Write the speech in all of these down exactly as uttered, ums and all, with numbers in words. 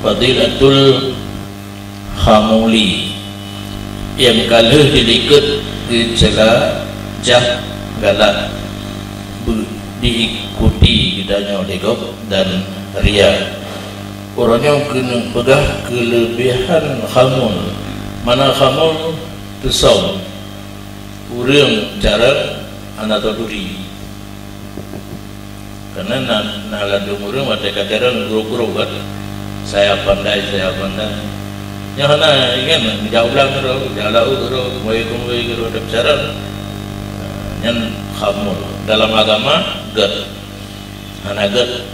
Fadilatul Khamuli nyang ka lheueh dilikot geucela, jah, galak, beu-, diikuti geutanyoe lé gob dan ria. Uroe nyoe keuneuk peugah keuleubihan khamul. Makna khamul, teusöm. Ureuëng carông hana taturi. Karena na, na ladôm ureuëng watée ka carông gurôk-gurôk kan. Saya pandai, saya pandai. Nyoe hana ingat jak ulang keudroe, jak laôt keudroe, keumbali-keumbali keudroe, tapi carông. Nyan khamul. Dalam agama gét. Hana gét.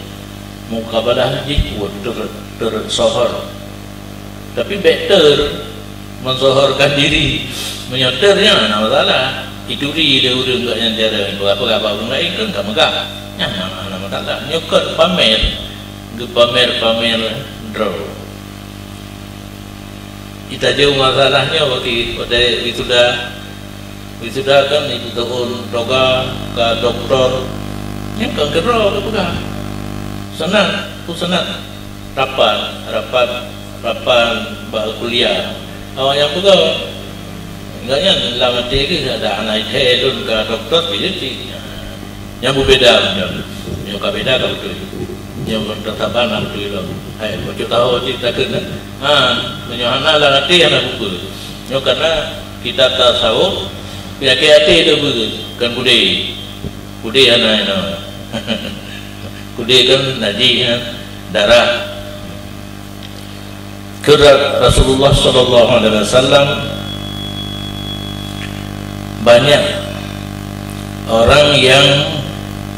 Mukabalah jih teur, teur sohor. Tapi bék teur mensohorkan diri. Meunyoe teur nyan hana masalah. Ituri lé ureuëng geuh nyan cara peugah-peugah bak ureuëng laén kan ka meugah. Nyan hana, hana masalah. Nyoe kon pamer, geupamer-pamer droe. Itajôh masalah nyoe bagi watée wisuda. Wisuda kan ipeutuon toga ka doktor. Nyan kan keudroe geupeugah. Sanad, peue sanad? Rapat, rapat, rapat bak kuliah. Awak nyang peugah, enggak nyan lam até geuh ada anak ithée lôn ka doktor, jadi cit. Nyang beubeda mantong. Nyoe ka beda ka beutôi. Nyoe mantong saban ka beutôi lom. Hai, bacut tahu cit takheun. Ha, meunyoe hana lam até hana buku. Nyoe karena kita tasawuf, peunyakét até tu buku, kan budé. Udeh hana inoe. Udeh kan najih, ya, darah. Kheun Rasulullah sallallahu alaihi wasallam, banyak orang yang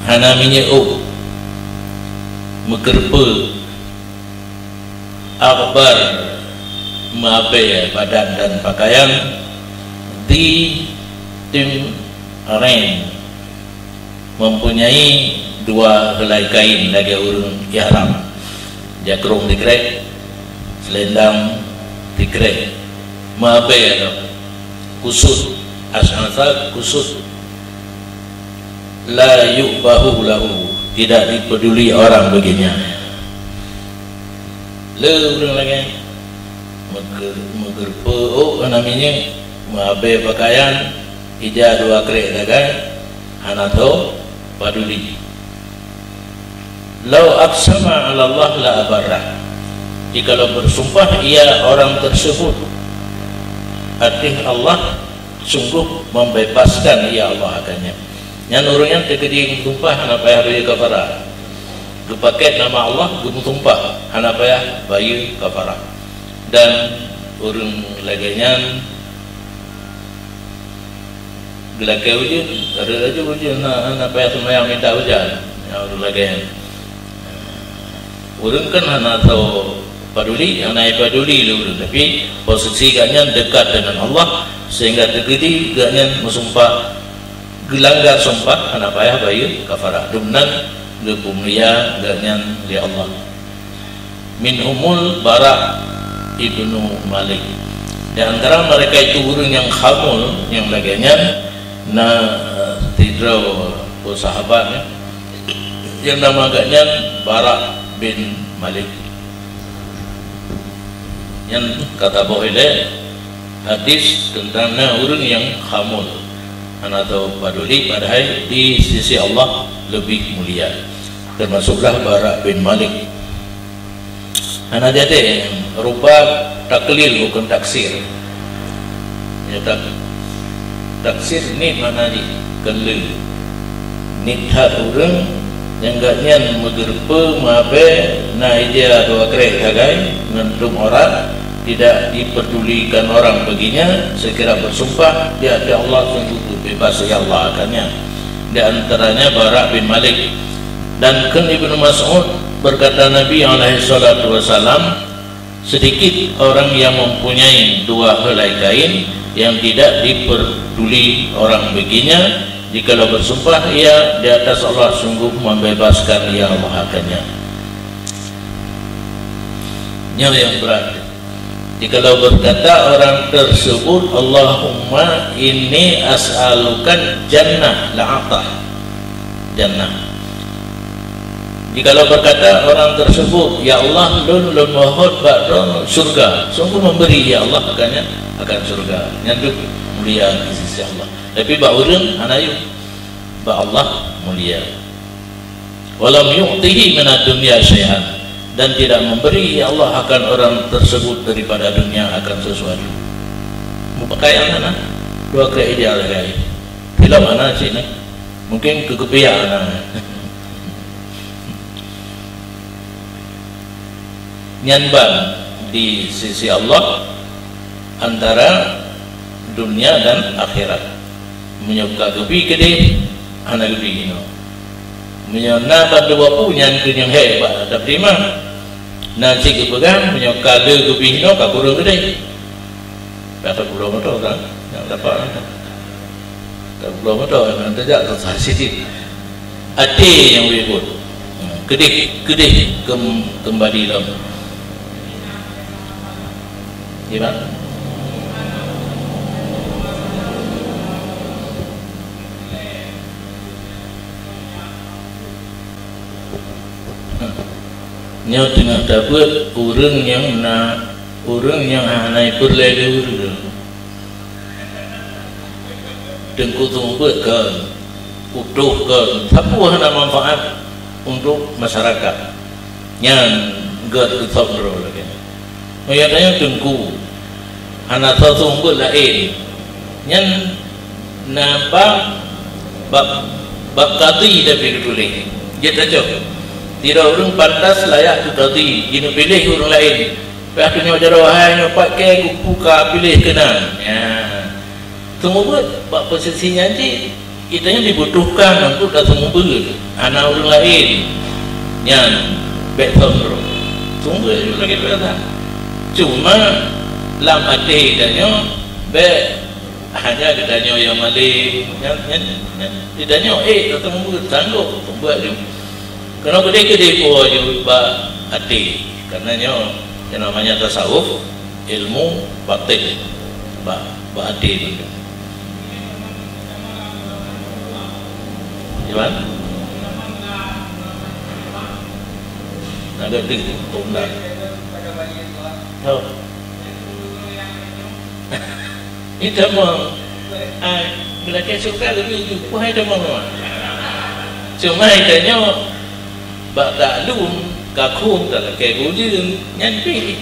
hana minyeuk, meukeureupeue, aghbar, meuabée badan dan pakaian, dhi timrain, mempunyai dua helai kain lagée ureuëng ihram, jakrong dikrek, selendang dikrek, meuabée lom, kusut, asy'asa kusut, la yu'bahu lahu, tidak dipeduli orang baginya. Le ureuëng lagée nyan, meuge-, meugeureupeue ôk hana minyeuk, meuabée pakaian, ija dua krek sagai, hana tho paduli. Lau aqsama 'ala Allah la abarrah. Jikalau bersumpah ia orang tersebut atas Allah, sungguh membebaskan ia Allah akannya. Nyan ureuëng nyan teukeudi meusumpah hana payah bayeue kafarah. Geupakét nama Allah geumeusumpah hana payah bayeue kafarah. Dan ureuëng lagée nyan geulakée ujeuen, rhot laju ujeuen, hana, hana payah seumayang minta ujeuen. Nyang ureuëng lagée nyan. Ureuëng kan hana tho paduli, hana paduli lé ureuëng, tapi posisi gobnyan dekat dengan Allah sehingga teukeudi gobnyan meusumpah, geulanggar sumpah hana payah bayeue kafarah. Dumnan geupeumulia gobnyan lé Allah. Minhumul Bara ibnu Malik. Di antara mereka itu ureuëng nyang khamul nyang lagée nyan na, eh, sidroe sahabat, ya, nyang nama gobnyan Bara bin Malik. Nyan ka taboh ilée hadis teuntang na ureuëng nyang khamul, hana tho paduli, padahai di sisi Allah leubeh mulia, teumasuklah Bara bin Malik. Hana jadi, rupa taklil bukan taksir. Ya, tak-, taksir ni makna jih keuleu. Nit that ureuëng nyang gobnyan meugeureupeue meuabée na ija dua krek sagai ngon dum aurat, tidak diperdulikan orang baginya, sekira bersumpah di hati Allah, sungguh bebas ya Allah akannya. Di antaranya Bara bin Malik. Dan kheun Ibnu Mas'ud, berkata Nabi alaihi salatu wasalam, sedikit orang yang mempunyai dua helai kain yang tidak diperduli orang baginya, jikalau bersumpah ia di atas Allah, sungguh membebaskan ia Allah akannya. Nyoe nyang berat. Jikalau berkata orang tersebut, "Allahumma inni as'alukan jannah," la a'tah. Jannah. Jikalau berkata orang tersebut, "Ya Allah, lôn, lôn mohon bak droe syurga," sungguh memberi, ya Allah, akannya, akan syurga. Nyan deuh mulia di sisi Allah. Tapi bak ureuëng hana yue, bak Allah mulia. "Walam yu'tihi minad dunya syai'an," dan tidak memberi, ya Allah, akan orang tersebut daripada dunia akan sesuatu. Mupakaian hana, dua krek ija lagée. Film hana cit ni. Mungkin keugeupia hana. Nyan ban di sisi Allah antara dunia dan akhirat. Meunyoe ka geubi keudeh, hana geubi inoe. Meunyoe na bandua pu, nyan keuh nyang hék bak dapeutimang. Na cit geupeugah, meunyoe ka le geubi inoe, ka kureueng keudeh. Ka tapeuloe moto kan? Nyang dapat kan? Tapeuloe moto kan? Tajak susah sidit. Até nyang ribot. Hmm, keudeh, keudeh kem-, kembali lom. Ya, Pak? Hmm. Nyoe teungoh tabeuet ureuëng nyang na Ureuëng nyang hana peureulée lé ureuëng, teungku seumeubeuet kheun, utoh kheun, sapeue hana manfaat untuk masyarakat, nyan gét geusöm droe lagée nyan. Meunyoe tanyoe teungku hana soe seumeubeuet laén, nyan na bab, bab, bab kadhi tapi geutuléh. Jeuet tacok, sidroe ureuëng pantas layak keu kadhi, jineupiléh ureuëng laén. Pih keunoe jaroe hai nyoe paké kupu ka piléh keunan. Nyan. Seumeubeuet bak posisi nyan cit, geutanyoe dibutuhkan untuk taseumeubeuet, hana ureuëng laén. Nyan, bék sombong. Seumeubeuet lagée biasa. Cuma, lam até geutanyoe, bék hanya geutanyoe nyang malém. Nyan, nyan, nyan. Geutanyoe, eh, taseumeubeuet, sanggob, seumeubeuet laju. Keunoe keudeh-keudeh po jeuet bak até. Karena nyoe, yang namanya tasawuf, ilmu batin. Bak, bak até tu. Gimana? Ada ting, tunda. Oh. Itamong, ah, meulakée syeuruga leubeh jeuet, peue hai tamong nyoe. Cuma itanyoe bak taklum, ka khueng talakée geujeuen, nyan pih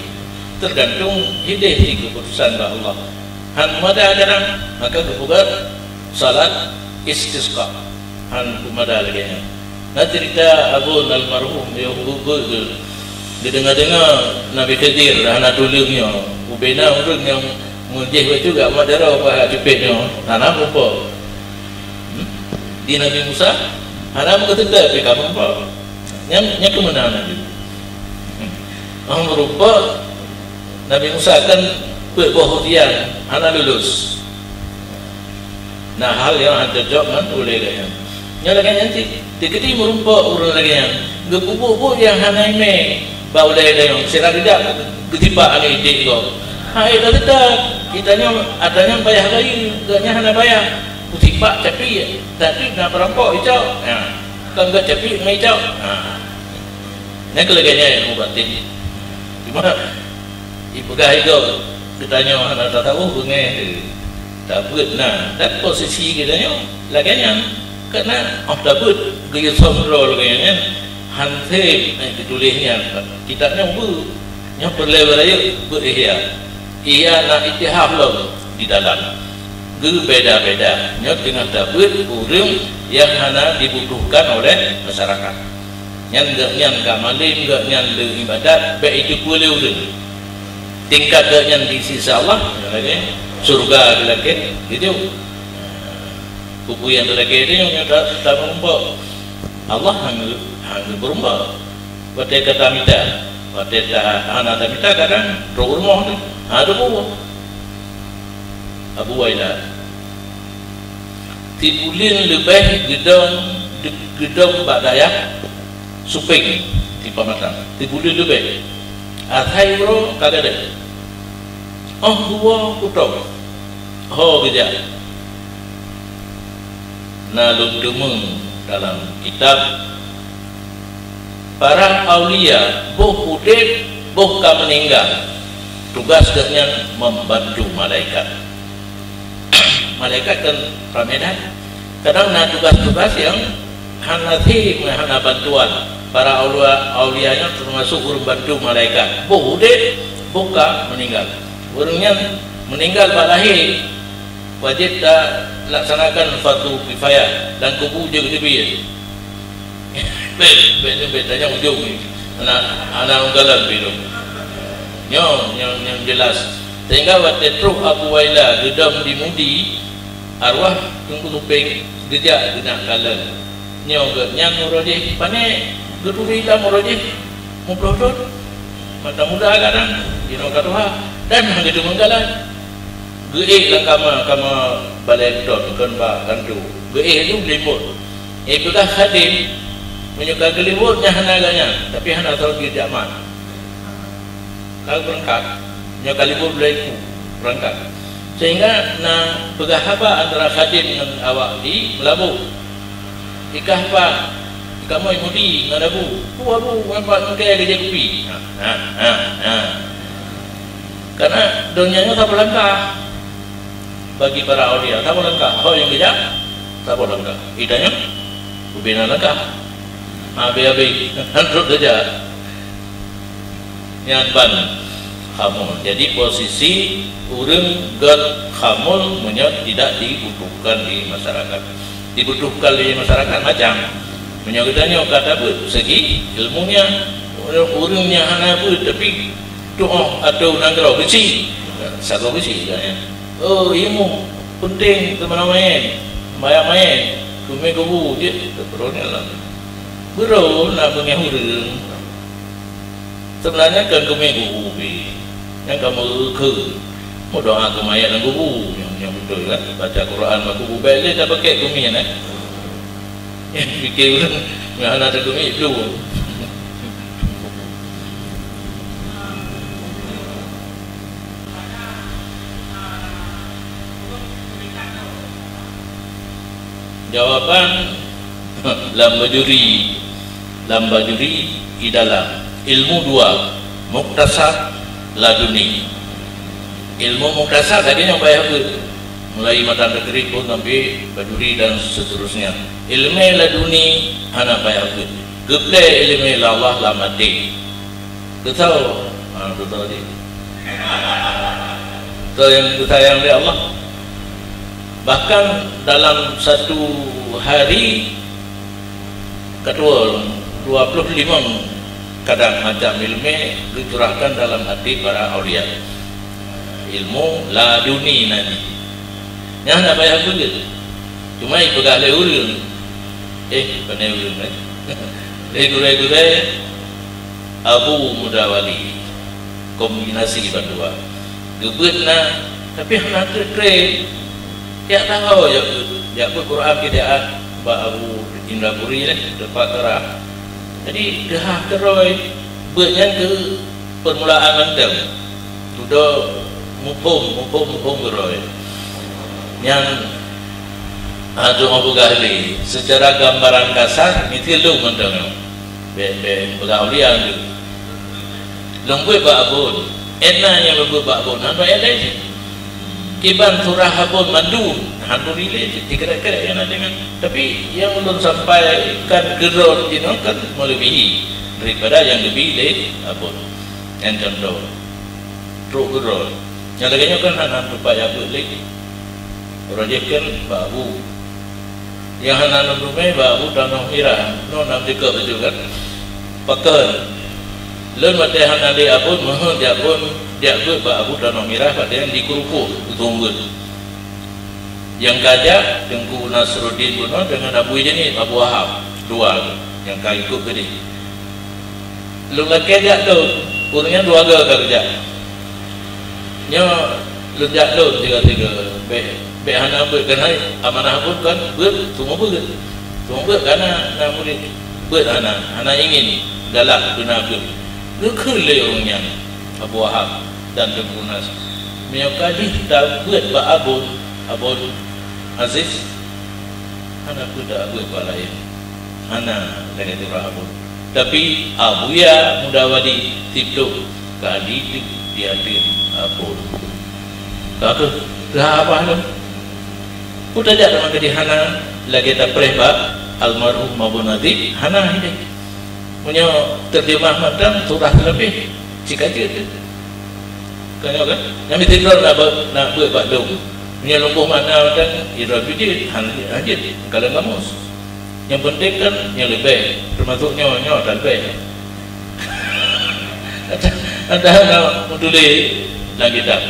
teugantung idéh di keuputusan bak Allah. Han meumada kadang, maka geupeugah salat istisqa. Han meumada lagée nyan. Na cerita Abon almarhum, nyang geudeungoe-deungoe Nabi Khidir hana tuleueng nyoe. Ubena ureuëng nyang meujih bacut gak mat dara bah cupet nyoe, hana meureumpok. Hmm? Di Nabi Musa, hana meukeuseudah pih ka meureumpok. Nyan, nyan keuh meunan Nabi. Hmm. Hana meureumpok, Nabi Musa kan peuet boh ujian, hana lulus. Na hal nyang hana cocok ngon ulée geuh nyan. Nyang lagée nyan cit, teukeudi meurumpok ureuëng lagée nyan, geupeubuet buet nyang hana imé bak ulée geuh nyan, sira geujak geutipak aneuëk idék gob. Hai dah leutak, geutanyoe, geutanyoe payah bayeue, geuh nyan hana payah. Kutipak capi, tapi na peurampok icok. Ha, kon geuh capi meuicok. Ha. Nyan keuh lagée nyan ilmu batin. Cuma, ipeugah igoe, geutanyoe hana tasawuf beungéh. Tabeuet na, dan posisi geutanyoe lagée nyan. Karena óh tabeuet geuyue som droe lagée nyan, han sép, eh, geutuléh nyan. Kitab nyoe beu, nyoe peureulée beurayeuk beu ihya. Ihya na itihaf lom di dalam. Geubeda-beda, nyoe teungoh tabeuet ureuëng nyang hana dibutuhkan oleh masyarakat. Nyan geuh nyan ka malém, geuh nyan le ibadat, bék jiteupeue lé ureuëng. Tingkat geuh nyan di sisi Allah, lagée syeuruga geulakée, gitu. Peue-peue nyang teulakée nyoe nyang ta-, tameurumpok. Allah han geu-, han geupeurumpok. Watée ka tamita, watée ta-, hana tamita kadang trok rumoh tu. Ha, tu buah. Abu Wailah. Sibuleuen leubeh geudong, geudong bak dayah Supeng di Pamatang. Sibuleuen leubeh. Asai uroe ka gadôh. Óh dua kutong. Ho geujak. Na lôn teumeung dalam kitab Para aulia, boh udeb, boh ka meuninggai, tugas geuhnyan membantu malaikat. Malaikat kan ramé that. Kadang na tugas-tugas nyang hana sép, hana bantuan. Para aulia, aulia nyan teumasok ureuëng bantu malaikat. Boh udeb, boh ka meuninggai. Ureuëng nyan meuninggai bak lahé, wajéb talaksanakan fardu kifayah dan kubu jeuet teubiet. Bèk, bèk, bèk tanyong ujong ni. Hana, hana unggalan pih lom. Nyoe, nyoe, nyoe jelas. Sehingga watèe troh Abu Waila geudong di Mudi, arwah Teungku Tupeng geujak geunak kalon. Nyoe geuh nyan uroe jih pané geuturi lam uroe jih muplôh thôn. Mata muda kadang, jinoe ka tuha, dan hana geuteumeung jalan. Geuék lam kama, kama balèe beutôn, kon bak kantô. Geuék laju geulimbot. Éh, peugah khadém, meunyoe ka geulimbot nyan hana gata nyan, tapi hana soe jeuet jak mat. Ka beurangkat, nyoe ka libur buleuen ku, beurangkat. Sehingga na peugah haba antara khadém ngon awak di Meulaboh. Ikah pat, kamoe Mudi ngon Abu. Pu Abu, ngon pat ngon kèe geujak kupi. Ha, ha, ha, ha. Karena donya nyoe saboh langkah. Bagi para aulia, saboh langkah. Ho nyang geujak, saboh langkah. Ita nyoe, ubena langkah. Habéh-habéh, hantom saja. Nyan ban khamul. Jadi, posisi ureuëng gét khamul meunyoe tidak dibutuhkan di masyarakat. Dibutuhkan di masyarakat macam, meunyoe geutanyoe ka tabeuet segi ilmu nyan, ureuëng nyang hana beuet tapi tuoh atau nanggroe beusi, sagoe beusi, katanya. Oh, ilmu penting keu meunan manyét, bayang manyét, keumieng kubu jeuet keu peureuneuk lom. Beurôh na beungéh ureuëng. Sebenarnya kan keumieng kubu pih. Nyang ka meukheun, meudoa keu mayét lam kubu. Nyang, nyang beutôi kan? Baca Quran bak kubu. Bèk lé tapakèk keumieng, eh. Pikir ureuëng, nyang hana takeumieng, belum. Jawaban lam Bajuri, lam Bajuri di dalam ilmu dua, muktasab, laduni. Ilmu muktasab lagèe nyang payah beuet, mulai matan takrib pun sampai Bajuri dan seterusnya. Ilmu laduni hana payah beuet. Geupeu ilmu Allah lam até. Beutôi. Ha, beutôi tadi. Beutôi nyang geusayang lé Allah. Bahkan dalam satu hari, ketua dua puluh lima kadang macam ilmu geucurahkan dalam hati para aulia. Ilmu laduni nyan. Nyan hana payah beuet. Cuma ipeugah lé ureuëng, eh, pane ureuëng, eh. Lé gurèe-gurèe Abu Muda Wali, kombinasi bandua. Geubeuet na, tapi hana trép-trép. Jak tahu jak beuet, jak beuet Quran bid'ah bak Abu Indrapuri lé, teumpat Tara. Jadi, teuhah keurôi beuet nyan keu permulaan mantong. Tudoe muphom, muphom, muphom keurôi. Nyan, ah, tu mau peugah lé, secara gambaran kasar, miseue lôn mantong nyoe. Bèk, bèk peugah ulian tu. Lôn beuet bak Abon. Ena nyang lôn beuet bak Abon, hana ilée cit. Kiban surah Abon mandum, alhamdulillah, cit, dikerek-kerek nyang na deungon. Tapi nyang ulôn sampaikan keudroe jinoe kan meuleubèhi daripada nyang geubi lé Abon. Nyan contoh. Trok keudroe. Nyang lagèe nyoe kan hana teupayah beuet lé. Rajih kan bak Abu. Nyang hana lôn teumé bak Abu Tanoh Mirah, nyoe nam jikeu beutôi kan? Pakon? Lôn watèe hana lé Abon, meuheuet jak Abon, jak beuet bak Abu Tanoh Mirah, watèe nyan di Keurukoh, Seumbeuet. Nyang ka jak, Teungku Nasruddin bunoe deungon Abu Janib, Abu Wahab, dua nyang ka ikot keudeh. Lôn lakèe jak lôn, ureueng nyan dua goe ka geujak. Nyoe lôn jak lôn tiga-tiga, bèk, bèk hana beuet keuhai amanah Abon kan beuet, cuma beuet. Cuma beuet kana na murit beuet hana, hana ingin galak beuna beuet. Geukheun lé ureueng nyan, Abu Wahab dan Teungku Nas. Meunyoe ka jih tabeuet bak Abon, Abon Aziz, hana peue tabeuet bak laén. Hana lagèe surah Abon. Tapi Abuya Mudawadi siploh kali teuk di ateueh apon. Ka keuh teuhah abah lom. Peue tajak teuma keu di hana lagée tapreh bak almarhum Abu Nazib, hana hideh. Meunyoe teujeumah mantong surah leubeh cikajeut. Kan nyoe kan? Nyang meusidroe na beuet, na beuet bak lôn. Meunyoe lôn boh makna mantong, idroe jeuet, han jeuet, kalon kamus. Nyang penting kan nyang leubeh, teumasuk nyoe, nyoe tan leubeh. Ada, ada na meutuléh lam kitab.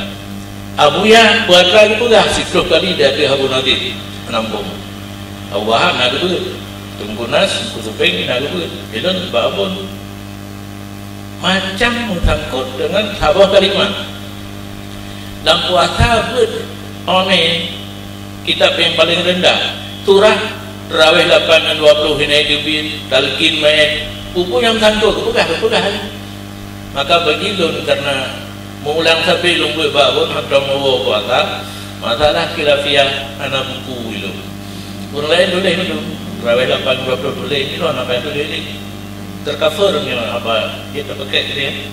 Abuya Putra geupeugah siploh kali di ateueh Abu Nazib, Nampung. Abu Wahab na geubeuet, Teungku Nas, Teungku Supeng na geubeuet, ilôn bak Abon. Macam meusangkot deungon saboh kalimah. Lam puasa beuet online, kitab nyang paleng reundah, surah, tarawih lapan ngon dua ploh hina teubiet, talkin manyét, peue-peue nyang meusangkot geupeugah, geupeugah. Maka bagi lôn karena meuulang sabe lôn beuet bak Abon mantong meuwoe puasa, masalah khilafiah hana buku ilôn. Ureuëng laén tuléh ilôn, tarawih lapan dua ploh tuléh, ilôn hana payah tuléh lé. Tercover nyoe haba jeuet tapeuket keudeh.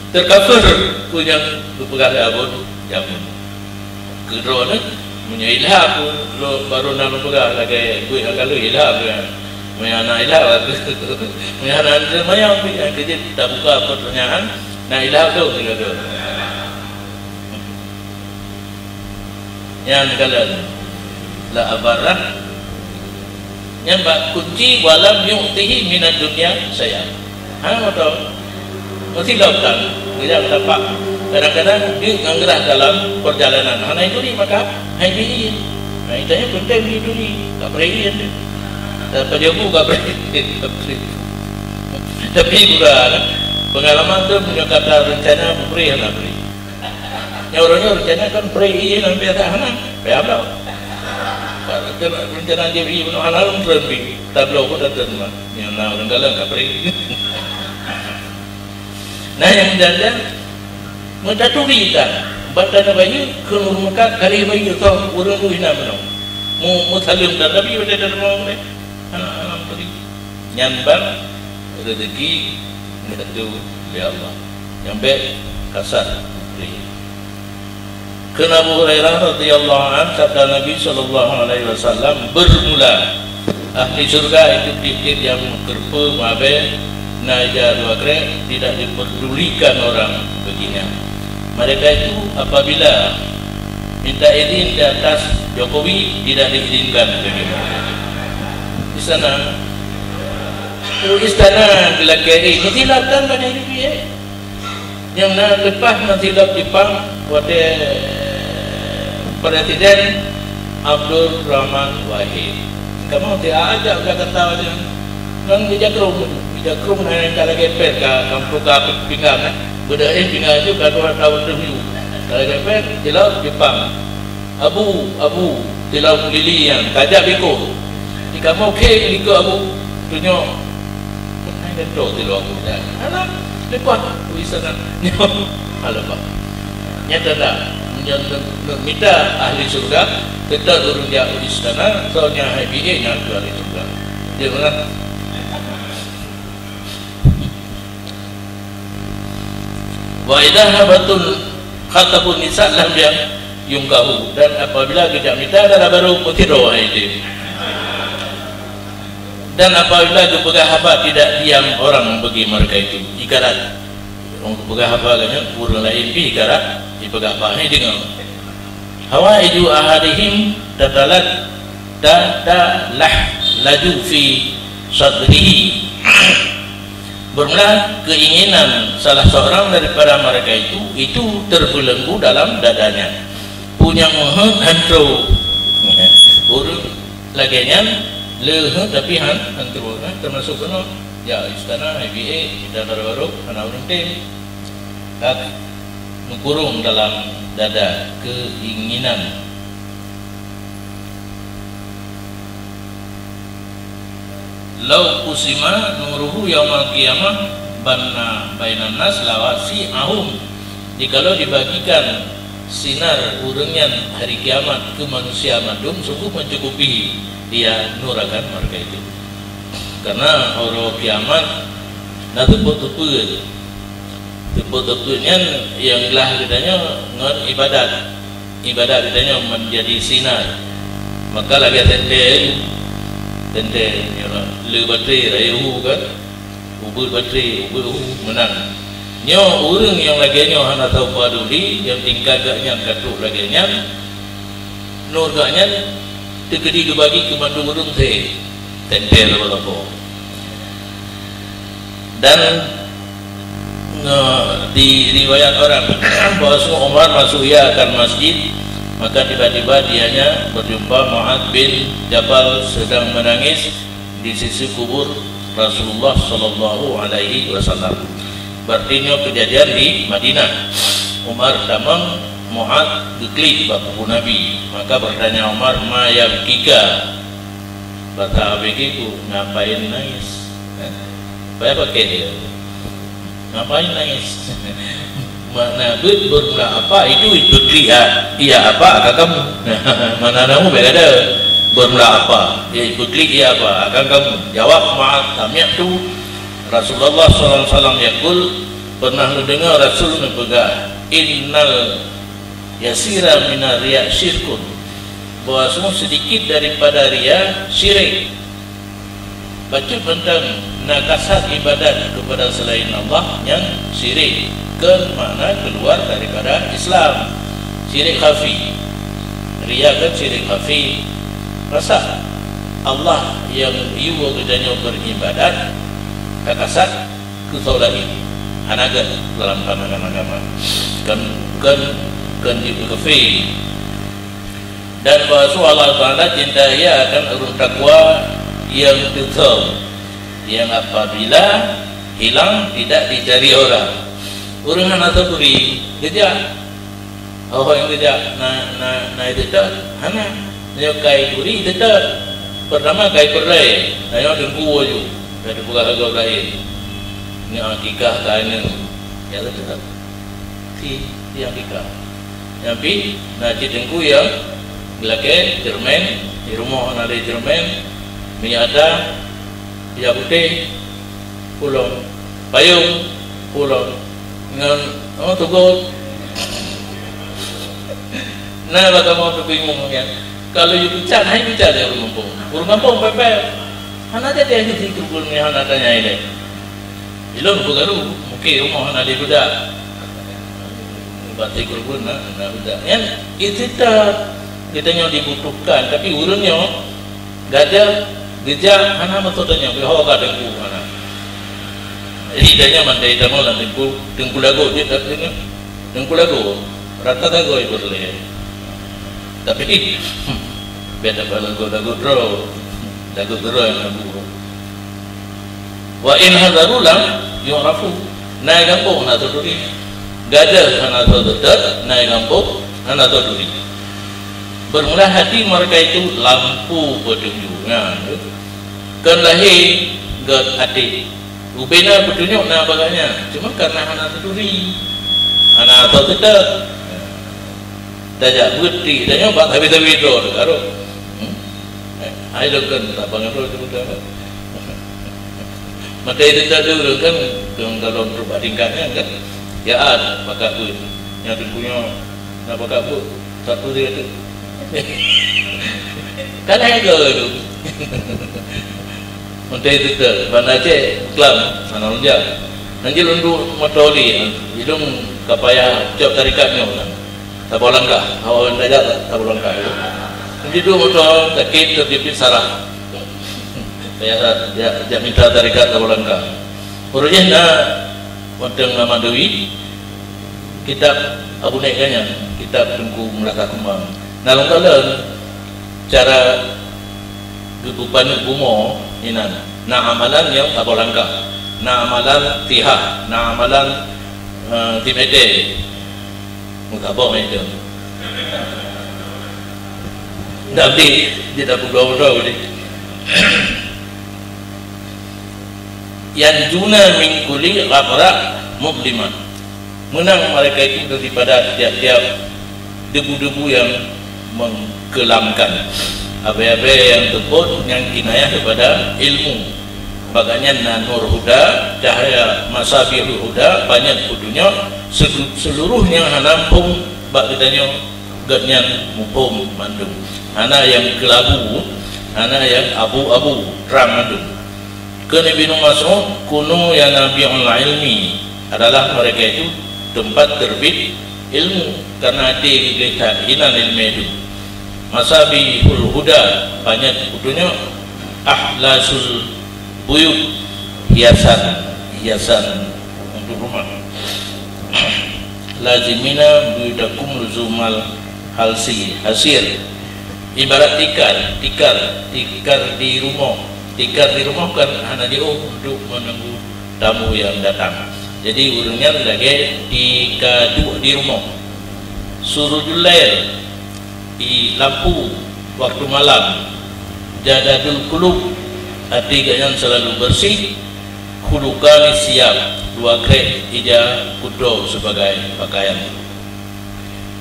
Tercover peue nyang geupeugah lé Abon jameun. Keudroe nyoe, meunyoe ilham, lôn barô na lôn peugah lagée buet nyang ka lheueh ilham nyan. Meunyoe hana ilham, meunyoe hana lôn mayang pih nyang keujeuet tabuka pertanyaan, na ilham tu sigoe. Nyan kalon la abarah. Nyan bak kunci walam yu'tihi minad dunya syai'a. Ha, beutôi. Meusilop tan. Geujak tapak. Kadang-kadang jeuet ngon geurah dalam perjalanan. Hana ituri maka hai bi-in. Hai tanya penting ituri. Ka preh in. Dan pajobu ka preh. Tapi gura, pengalaman tu meunyoe kata rencana beupreh hana preh. Nyoe uroe nyoe rencana kan preh ié lam biasa hana, payah bloe. Rencana jih ié bunoe hana lom treun pih, tabloe pun datang mah. Nyoe na ureuëng galak ka preh. Nah, nyang meudan-dan meutaturi tan, ban tanoh bayeue kheun ureuëng meukat kaleh bayeue toh ureuëng tu hina meunoe. Mu-, meusaleuem tan, tapi watée tanoh deh. Hana, hana meutaturi. Nyan ban rezeki geutantu lé Allah. Nyang bék kasat. Kheun Abu Hurairah radhiyallahu anh, sabda Nabi sallallahu alaihi wasallam, bermula ahli syurga itu tieb-tieb nyang meukeureupeue mabée na ija dua krék, tidak diperdulikan orang baginya. Mereka itu apabila minta izin di atas Jokowi, tidak diizinkan. Di sana, di istana geulakée, eh, meusilap tan bak U P A. Nyang na leupah meusilap Jepang, watée Presiden Abdul Rahman Wahid. Kamoe ti ajak Jakarta watée nyan. Ngon geujakrong, geujakrong hai ka lagée péng ka kampung ka pinggan, eh. Beudoh, eh, pinggan ju ka dua tahun teuh ju. Ka lagée péng, di laôt Jepang. Abu, Abu, di laôt lili nyan, ka jak biko. Di kamoe kheng likot Abu, tunyok. Hai geuto di laôt Abu dah. Alah, leupah, u istana. Nyoe, alah, bah. Nyata dah, meunyoe neuk, neuk mita ahli syurga, teutap ureuëng jak u istana, soe nyang hai B A nyan keu ahli syurga. Jeuet meunan. Wa idza habatul khatabun nisa lam yunkahu, dan apabila geujak mita dara barô, meusidroe hai deh. Dan apabila geupeugah haba, tidak diam orang bagi mereka itu. Ibarat ureuëng geupeugah haba, geuhnyan ureuëng laén pih ibarat jipeugah haba, hai deungoe. Hawaiju ahadihim tatalat, tatalaju fi sadrihi. Bermula keinginan salah seorang daripada mereka itu, itu terbelenggu dalam dadanya. Peue nyang meuheuet han trok. Ureuëng lagée nyan le heuet tapi han, han trok, kan? Teumasok keunoe, ya, istana, I B A, kita baru-baru, hana ureuëng tem. Ka meukurong dalam dada keinginan. Lau qusima nuruhu yaumal qiyamah bainan nas lawasi'ahum. Jikalau dibagikan sinar ureuëng nyan hari kiamat keu manusia mandum, sungguh mencukupi dia nur akan mereka itu. Karena uroe kiamat na teupeu-teupeu. Teupeu-teupeu nyan nyang glah geutanyoe ngon ibadat. Ibadat geutanyoe menjadi sinar. Maka lagèe teuntèe, teuntèe nyoe le baterai rayeuk hu kan. Ubeut baterai, ubeut hu meunan. Nyoe ureueng nyang lagèe nyoe hana teupaduli, nyang tingkat geuh nyan ka trok lagèe nyan, nur geuh nyan teukeudi geubagi keu mandum ureueng thèe. Teuntèe lampôh-lampôh. Dan nge-, di riwayat orang bahwa Umar masuk ia akan masjid, maka tiba-tiba dianya berjumpa Mu'adz bin Jabal sedang menangis di sisi kubur Rasulullah sallallahu alaihi wasallam. Berarti nyoe kejadian di Madinah. Umar tamong, Mu'adz geuklik bak kubur Nabi. Maka bertanya Umar, "Ma yabkika?" Bata Abéh Kiku, "Ngapain nangis?" Eh? Apa pakai dia? "Ngapain nangis?" Makna beuet bermula apa, itu ikut lihat. Iya apa akan kamu. Mana namu beda ada. Bermula apa? Ya ikut lihat iya apa akan kamu. Jawab, "Ma'at sami'tu Rasulullah sallallahu alaihi wasallam yaqul, pernah mendengar Rasul menpeugah, innal yasira minar riya syirkun." Bahwa sungguh sedikit daripada ria syirik. Bacut mantong na kasat ibadat kepada selain Allah nyang syirik, kon makna keluar daripada Islam. Syirik khafi. Ria kan syirik khafi. Rasa Allah nyang yue geutanyoe beribadat ka kasat keu soe laén. Hana gét dalam pandangan agama. Kon, kon, kon jeuet keu kafé. Dan bahwa Allah Taala cinta ia akan ureuëng takwa nyang teuthom, nyang apabila hilang tidak dicari orang. Ureuëng hana taturi, geujak. Oh, nyang geujak na, na, na teutot, hana. Nyoe kai turi teutot. Pertama kai peureulée, na nyoe teungku aju. Ka teupeugah lagée laén. Nyoe akikah ka aneuk. Ya teutot. Si, si akikah. Nyan pih na cit teungku nyang lakée ceureumen, di rumoh na lé ceureumen, minyeuk ata, ija putéh, pulang, payong, pulang, ngon, oh, tugot. Na bak kamoe teubingung nyan. Kalau yue peucat, hai peucat lé ureuëng gampông. Ureuëng gampông pepet. Hana jadi hana si keureubeuen nyan hana tanya ilée. Ilôn peugah lôn, mungken rumoh hana lé budak. Bak si keureubeuen na, na budak. Nyan, istighfar geutanyoe dibutuhkan, tapi ureuëng nyoe gadoh geujak hana maksud tanyoe, geuho ka teungku hana. Jadi tanyoe mandai tamong lam teungku, teungku lagot jeuet dak teungku, teungku lagot, rata sagoe peureulée. Tapi, beda bak lagot-lagot droe, lagot droe nyang na buet. Wa in hazaru lam yu'rafu. Na i gampông hana taturi. Gadoh hana tateutot, na i gampông hana taturi. Bermula hati mereka itu lampu petunjuk. Nah, kon lahé gét até. Ubena petunjuk na bak gobnyan. Cuma karena hana taturi. Hana tateutot. Tajak beuti, tajak bak sabe-sabe droe teuka rot. Hmm? Eh, ai lôn kan tak bangat droe tu betul kan? Mata itu tak ada kan, kan kalau untuk bak tingkat kan, kan? Ya, ah, pakat pun. Yang tu punya, nak pakat pun. Satu dia tu. Kan ada tu. Mata itu tak, mana cek, kelam, mana lonjak. Nanti lunduk motor li, hidung kapayah cok tarikat nyoh kan. Saboh langkah, awak tajak saboh langkah. Di dua motor sakit terjepit sarah. Saya jak, jak minta tarekat saboh langkah. Urujih na mantong lama deui kitab Abu Naik Ganyan, kitab Teungku Melaka Kumbang. Na lom kalon cara geupeupanyöt bumoe inan. Na amalan nyang saboh langkah. Na amalan tihah, na amalan, eh, timete. Meusaboh mantong. Tapi dia tak peugah-peugah ni. Yanjuna min kulli ghafrah mudlimah. Menang mereka itu daripada tiap-tiap debu-debu yang mengkelamkan. Abai-abai yang teupot nyang kinayah daripada ilmu. Bak gobnyan na nur huda, cahya masabihul huda, panyöt peutunyok, selu-, seluruh nyang hana muphom bak geutanyoe, gobnyan muphom mandum. Hana nyang keulabu, hana nyang abu-abu, trang mandum. Kheun Ibnu Mas'ud, "Kunu yanabi'ul ilmi," adalah mereka itu tempat terbit ilmu, karena até geugleh that inan ilmu itu. Masabihul huda, panyöt peutunyok, ahlasul buyut, hiasan, hiasan untuk rumah. Lazimina buyutakum luzumal halsi, hasir. Ibarat tikar, tikar, tikar di rumoh. Tikar di rumoh kan hana jiôh untuk menunggu tamu yang datang. Jadi, ureuëng nyan lagée tikar duek di rumoh. Surujul lail, di lampu waktu malam. Jadadul qulub, até gobnyan selalu bersih. Khuluqani siyab, dua krek ija kuto sebagai pakaian.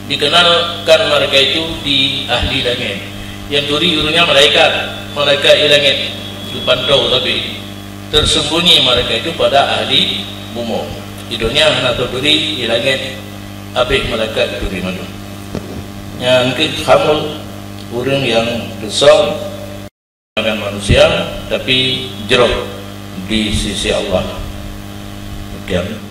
Dikenalkan mereka itu di ahli langit. Nyang turi ureuëng nyan malaikat, malaikat di langit, geupantau sabe. Tersembunyi mereka itu pada ahli bumoe. Di donya hana taturi, di langit habéh malaikat turi mandum. Nyan keuh khamul ureuëng nyang teusöm dengan manusia, tapi jroh di sisi Allah. Demikian.